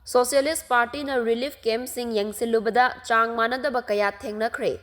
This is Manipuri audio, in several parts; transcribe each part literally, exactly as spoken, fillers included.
Socialist Partyꯅ relief campꯁꯤꯡ ꯌꯦꯡꯁꯤꯜꯂꯨꯕꯗ ꯆꯥꯡ ꯃꯥꯟꯅꯗꯕ ꯀꯌꯥ ꯊꯦꯡꯅꯈ꯭ꯔꯦ꯫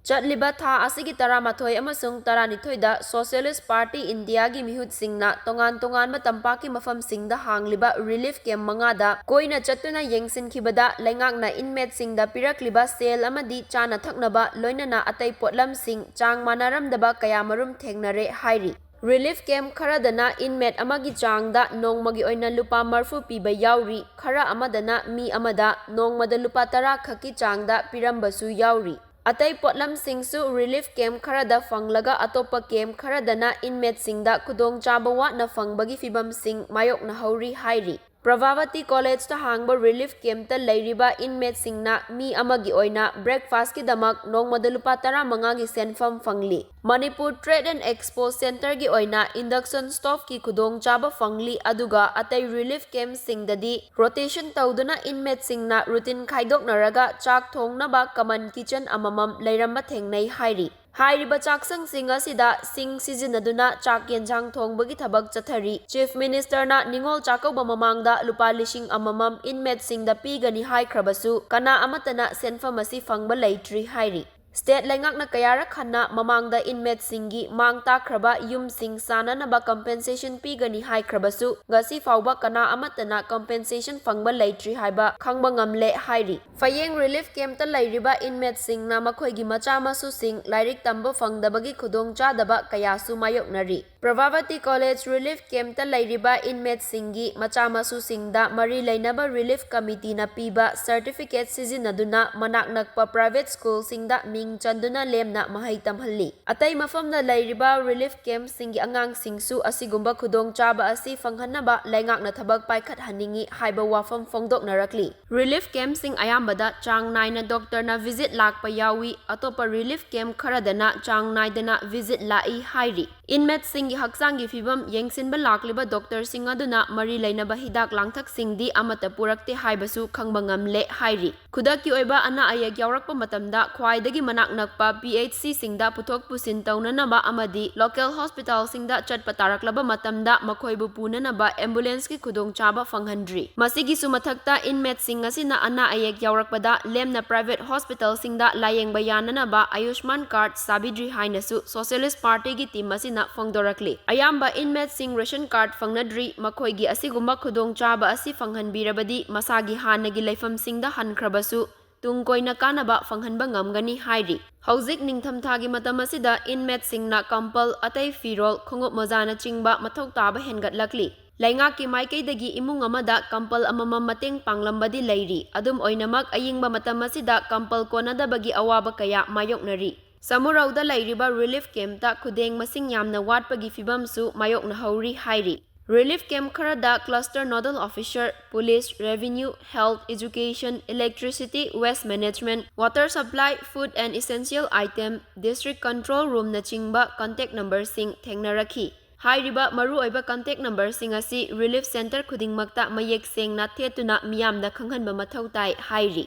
ꯆꯠꯂꯤꯕ ꯊꯥ ꯑꯁꯤꯒꯤ ꯇꯔꯥꯃꯥꯊꯣꯏ ꯑꯃꯁꯨꯡ ꯇꯔꯥꯅꯤꯊꯣꯏꯗ Socialist Party Indiaꯒꯤ ꯃꯤꯍꯨꯠꯁꯤꯡꯅ ꯇꯣꯉꯥꯟ ꯇꯣꯉꯥꯟꯕ ꯇꯝꯄꯥꯛꯀꯤ ꯃꯐꯝꯁꯤꯡꯗ ꯍꯥꯡꯂꯤꯕ relief camp ꯃꯉꯥꯗ ꯀꯣꯏꯅ ꯆꯠꯇꯨꯅ ꯌꯦꯡꯁꯤꯟꯈꯤꯕꯗ ꯂꯩꯉꯥꯛꯅ inmateꯁꯤꯡꯗ ꯄꯤꯔꯛꯂꯤꯕ ꯁꯦꯜ ꯑꯃꯗꯤ ꯆꯥꯅ ꯊꯛꯅꯕ ꯂꯣꯏꯅꯅ ꯑꯇꯩ ꯄꯣꯠꯂꯝꯁꯤꯡ ꯆꯥꯡ ꯃꯥꯟꯅꯔꯝꯗꯕ ꯀꯌꯥꯃꯔꯨꯝ ꯊꯦꯡꯅꯔꯦ ꯍꯥꯏꯔꯤ꯫ Relief camp ꯈꯔꯗꯅ inmate ꯑꯃꯒꯤ ꯆꯥꯡꯗ ꯅꯣꯡꯃꯒꯤ ꯑꯣꯏꯅ ꯂꯨꯄꯥ ꯃꯔꯐꯨ ꯄꯤꯕ ꯌꯥꯎꯔꯤ, ꯈꯔ ꯑꯃꯗꯅ ꯃꯤ ꯑꯃꯗ ꯅꯣꯡꯃꯗ ꯂꯨꯄꯥ ꯇꯔꯥ ꯈꯛꯀꯤ ꯆꯥꯡꯗ ꯄꯤꯔꯝꯕꯁꯨ ꯌꯥꯎꯔꯤ꯫ ꯑꯇꯩ ꯄꯣꯠꯂꯝꯁꯤꯡꯁꯨ relief camp ꯈꯔꯗ ꯐꯪꯂꯒ ꯑꯇꯣꯞꯄ camp ꯈꯔꯗꯅ inmateꯁꯤꯡꯗ ꯈꯨꯗꯣꯡꯆꯥꯕ ꯋꯥꯠꯅ ꯐꯪꯕꯒꯤ ꯐꯤꯚꯝꯁꯤꯡ ꯃꯥꯌꯣꯛꯅꯍꯧꯔꯤ ꯍꯥꯏꯔꯤ꯫ Prabhavati Collegeꯇ ꯍꯥꯡꯕ relief campꯇ ꯂꯩꯔꯤꯕ inmateꯁꯤꯡꯅ ꯃꯤ ꯑꯃꯒꯤ ꯑꯣꯏꯅ breakfastꯀꯤꯗꯃꯛ ꯅꯣꯡꯃꯗ ꯂꯨꯄꯥ ꯇꯔꯥꯃꯉꯥꯒꯤ ꯁꯦꯟꯐꯝ ꯐꯪꯂꯤ꯫ Manipur Trade and Expo Centreꯒꯤ ꯑꯣꯏꯅ induction stoveꯀꯤ ꯈꯨꯗꯣꯡꯆꯥꯕ ꯐꯪꯂꯤ, ꯑꯗꯨꯒ ꯑꯇꯩ relief campꯁꯤꯡꯗꯗꯤ rotation ꯇꯧꯗꯨꯅ inmateꯁꯤꯡꯅ routine ꯈꯥꯏꯗꯣꯛꯅꯔꯒ ꯆꯥꯛ ꯊꯣꯡꯅꯕ common kitchen ꯑꯃꯃꯝ ꯂꯩꯔꯝꯕ ꯊꯦꯡꯅꯩ ꯍꯥꯏꯔꯤ꯫ ꯍꯥꯏꯔꯤꯕ ꯆꯥꯛꯁꯪꯁꯤꯡ ꯑꯁꯤꯗ ꯁꯤꯡ ꯁꯤꯖꯤꯟꯅꯗꯨꯅ ꯆꯥꯛ ꯌꯦꯟꯁꯥꯡ ꯊꯣꯡꯕꯒꯤ ꯊꯕꯛ ꯆꯠꯊꯔꯤ꯫ Chief Ministerꯅ ꯅꯤꯉꯣꯜ ꯆꯥꯛꯀꯧꯕ ꯃꯃꯥꯡꯗ ꯂꯨꯄꯥ ꯂꯤꯁꯤꯡ ꯑꯃꯃꯝ inmateꯁꯤꯡꯗ ꯄꯤꯒꯅꯤ ꯍꯥꯏꯈ꯭ꯔꯕꯁꯨ ꯀꯅꯥ ꯑꯃꯠꯇꯅ ꯁꯦꯟꯐꯝ ꯑꯁꯤ ꯐꯪꯕ ꯂꯩꯇ꯭ꯔꯤ ꯍꯥꯏꯔꯤ꯫ State ꯂꯩꯉꯥꯛꯅ ꯀꯌꯥꯔꯛ ꯍꯟꯅ ꯃꯃꯥꯡꯗ inmateꯁꯤꯡꯒꯤ ꯃꯥꯡ ꯇꯥꯛꯈ꯭ꯔꯕ ꯌꯨꯝꯁꯤꯡ ꯁꯥꯅꯅꯕ compensation ꯄꯤꯒꯅꯤ ꯍꯥꯏꯈ꯭ꯔꯕꯁꯨ ꯉꯁꯤ ꯐꯥꯎꯕ ꯀꯅꯥ ꯑꯃꯠꯇꯅ compensation ꯐꯪꯕ ꯂꯩꯇ꯭ꯔꯤ ꯍꯥꯏꯕ ꯈꯪꯕ ꯉꯝꯂꯦ ꯍꯥꯏꯔꯤ꯫ ꯐꯌꯦꯡ relief campꯇ ꯂꯩꯔꯤꯕ inmateꯁꯤꯡꯅ ꯃꯈꯣꯏꯒꯤ ꯃꯆꯥ ꯃꯁꯨꯁꯤꯡ ꯂꯥꯏꯔꯤꯛ ꯇꯝꯕ ꯐꯪꯗꯕꯒꯤ ꯈꯨꯗꯣꯡꯆꯥꯗꯕ ꯀꯌꯥꯁꯨ ꯃꯥꯌꯣꯛꯅꯔꯤ꯫ Prabhavati College relief campꯇ ꯂꯩꯔꯤꯕ inmateꯁꯤꯡꯒꯤ ꯃꯆꯥ ꯃꯁꯨꯁꯤꯡꯗ ꯃꯔꯤ ꯂꯩꯅꯕ relief committeeꯅ ꯄꯤꯕ certificate ꯁꯤꯖꯤꯟꯅꯗꯨꯅ ꯃꯅꯥꯛ ꯅꯛꯄ private schoolꯁꯤꯡꯗ ꯃꯤꯡ ꯆꯟꯗꯨꯅ ꯂꯦꯝꯅ ꯃꯍꯩ ꯇꯝꯍꯜꯂꯤ꯫ ꯑꯇꯩ ꯃꯐꯝꯗ ꯂꯩꯔꯤꯕ relief campꯁꯤꯡꯒꯤ ꯑꯉꯥꯡꯁꯤꯡꯁꯨ ꯑꯁꯤꯒꯨꯝꯕ ꯈꯨꯗꯣꯡꯆꯥꯕ ꯑꯁꯤ ꯐꯪꯍꯟꯅꯕ ꯂꯩꯉꯥꯛꯅ ꯊꯕꯛ ꯄꯥꯏꯈꯠꯍꯟꯅꯤꯡꯏ ꯍꯥꯏꯕ ꯋꯥꯐꯝ ꯐꯣꯡꯗꯣꯛꯅꯔꯛꯂꯤ꯫ Relief campꯁꯤꯡ ꯑꯌꯥꯝꯕꯗ ꯆꯥꯡ ꯅꯥꯏꯅ doctorꯅ visit ꯂꯥꯛꯄ ꯌꯥꯎꯏ, ꯑꯇꯣꯞꯄ relief camp ꯈꯔꯗꯅ ꯆꯥꯡ ꯅꯥꯏꯗꯅ visit ꯂꯥꯛꯏ ꯍꯥꯏꯔꯤ꯫ Inmateꯁꯤꯡꯒꯤ ꯍꯛꯆꯥꯡꯒꯤ ꯐꯤꯚꯝ ꯌꯦꯡꯁꯤꯟꯕ ꯂꯥꯛꯂꯤꯕ doctorꯁꯤꯡ ꯑꯗꯨꯅ ꯃꯔꯤ ꯂꯩꯅꯕ ꯍꯤꯗꯥꯛ ꯂꯥꯡꯊꯛꯁꯤꯡꯗꯤ ꯑꯃꯠꯇ ꯄꯨꯔꯛꯇꯦ ꯍꯥꯏꯕꯁꯨ ꯈꯪꯕ ꯉꯝꯂꯦ ꯍꯥꯏꯔꯤ꯫ ꯈꯨꯗꯛꯀꯤ ꯑꯣꯏꯕ ꯑꯅꯥ ꯑꯌꯦꯛ ꯌꯥꯎꯔꯛꯄ ꯃꯇꯝꯗ ꯈ꯭ꯋꯥꯏꯗꯒꯤ ꯃꯅꯥꯛ ꯅꯛꯄ P H Cꯁꯤꯡꯗ ꯄꯨꯊꯣꯛ ꯄꯨꯁꯤꯟ ꯇꯧꯅꯅꯕ ꯑꯃꯗꯤ local hospitalꯁꯤꯡꯗ ꯆꯠꯄ ꯇꯥꯔꯛꯂꯕ ꯃꯇꯝꯗ ꯃꯈꯣꯏꯕꯨ ꯄꯨꯅꯅꯕ ambulanceꯀꯤ ꯈꯨꯗꯣꯡꯆꯥꯕ ꯐꯪꯍꯟꯗ꯭ꯔꯤ꯫ ꯃꯁꯤꯒꯤꯁꯨ ꯃꯊꯛꯇ inmateꯁꯤꯡ ꯑꯁꯤꯅ ꯑꯅꯥ ꯑꯌꯦꯛ ꯌꯥꯎꯔꯛꯄꯗ ꯂꯦꯝꯅ private hospitalꯁꯤꯡꯗ ꯂꯥꯌꯦꯡꯕ ꯌꯥꯅꯅꯕ Ayushman card ꯁꯥꯕꯤꯗ꯭ꯔꯤ ꯍꯥꯏꯅꯁꯨ Socialist Partyꯒꯤ team ꯑꯁꯤꯅ ꯐꯣꯡꯗꯣꯔꯛꯂꯤ꯫ ꯑꯌꯥꯝꯕ inmateꯁꯤꯡ ration card ꯐꯪꯅꯗ꯭ꯔꯤ꯫ ꯃꯈꯣꯏꯒꯤ ꯑꯁꯤꯒꯨꯝꯕ ꯈꯨꯗꯣꯡꯆꯥꯕ ꯑꯁꯤ ꯐꯪꯍꯟꯕꯤꯔꯕꯗꯤ ꯃꯁꯥꯒꯤ ꯍꯥꯟꯅꯒꯤ ꯂꯩꯐꯝꯁꯤꯡꯗ ꯍꯟꯈ꯭ꯔꯕꯁꯨ ꯇꯨꯡ ꯀꯣꯏꯅ ꯀꯥꯟꯅꯕ ꯐꯪꯍꯟꯕ ꯉꯝꯒꯅꯤ ꯍꯥꯏꯔꯤ꯫ ꯍꯧꯖꯤꯛ ꯅꯤꯡꯊꯝꯊꯥꯒꯤ ꯃꯇꯝ ꯑꯁꯤꯗ inmateꯁꯤꯡꯅ ꯀꯝꯄꯜ, ꯑꯇꯩ ꯐꯤꯔꯣꯜ, ꯈꯣꯡꯎꯞ ꯃꯣꯖꯥꯅꯆꯤꯡꯕ ꯃꯊꯧ ꯇꯥꯕ ꯍꯦꯟꯒꯠꯂꯛꯂꯤ꯫ ꯂꯩꯉꯥꯛꯀꯤ ꯃꯥꯏꯀꯩꯗꯒꯤ ꯏꯃꯨꯡ ꯑꯃꯗ ꯀꯝꯄꯜ ꯑꯃꯃꯝ ꯃꯇꯦꯡ ꯄꯥꯡꯂꯝꯕꯗꯤ ꯂꯩꯔꯤ꯫ ꯑꯗꯨꯝ ꯑꯣꯏꯅꯃꯛ, ꯑꯏꯪꯕ ꯃꯇꯝ ꯑꯁꯤꯗ ꯀꯝꯄꯜ ꯀꯣꯟꯅꯗꯕꯒꯤ ꯑꯋꯥꯕ ꯀꯌꯥ ꯃꯥꯌꯣꯛꯅꯔꯤ꯫ ꯁꯃꯨꯔꯧꯗ ꯂꯩꯔꯤꯕ relief campꯇ ꯈꯨꯗꯦꯡ ꯃꯁꯤꯡ ꯌꯥꯝꯅ ꯋꯥꯠꯄꯒꯤ ꯐꯤꯚꯝꯁꯨ ꯃꯥꯌꯣꯛꯅꯍꯧꯔꯤ ꯍꯥꯏꯔꯤ꯫ Relief camp ꯈꯔꯗ cluster nodal officer, police, revenue, health, education, electricity, waste management, water supply, food and essential item, district control roomꯅꯆꯤꯡꯕ contact numberꯁꯤꯡ ꯊꯦꯡꯅꯔꯛꯈꯤ꯫ ꯍꯥꯏꯔꯤꯕ ꯃꯔꯨꯑꯣꯏꯕ contact numberꯁꯤꯡ ꯑꯁꯤ relief centre ꯈꯨꯗꯤꯡꯃꯛꯇ ꯃꯌꯦꯛ ꯁꯦꯡꯅ ꯊꯦꯠꯇꯨꯅ ꯃꯤꯌꯥꯝꯗ ꯈꯪꯍꯟꯕ ꯃꯊꯧ ꯇꯥꯏ ꯍꯥꯏꯔꯤ꯫